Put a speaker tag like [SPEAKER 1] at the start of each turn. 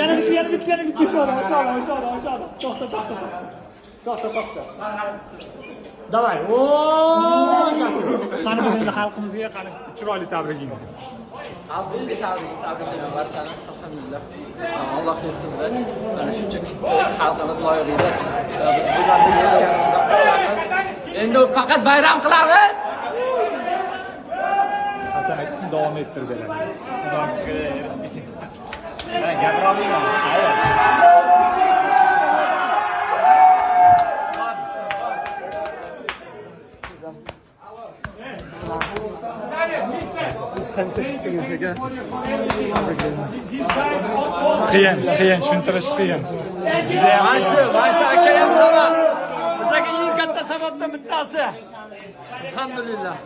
[SPEAKER 1] Yana bitta, yana bitta, yana bitta. O'sha odam, o'sha odam, o'sha odam, o'sha odam. To'xta, to'xta, to'xta. To'xta, to'xta. Давай. O! Qani, biz endi xalqimizga, qani, chiroyli tabrigingni.
[SPEAKER 2] Xalqimizga tabriklayman barchani, alhamdulillah. Alloh yetkazdi. Mana shuncha kutdik, xalqimiz loyiq edi. Biz bu narsaga erishganimizdan xursandmiz. Endi faqat bayram qilamiz.
[SPEAKER 1] Hasan aka, davom ettir beradi.
[SPEAKER 3] Erishdik. Gapira olmayman.
[SPEAKER 4] Siz qancha kutdingiz, aka?
[SPEAKER 1] Qiyin, qiyin, tushuntirish qiyin. Judayam.
[SPEAKER 4] Mana shu aka ham sabab. Bizga eng katta sababdan bittasi. Alhamdulillah.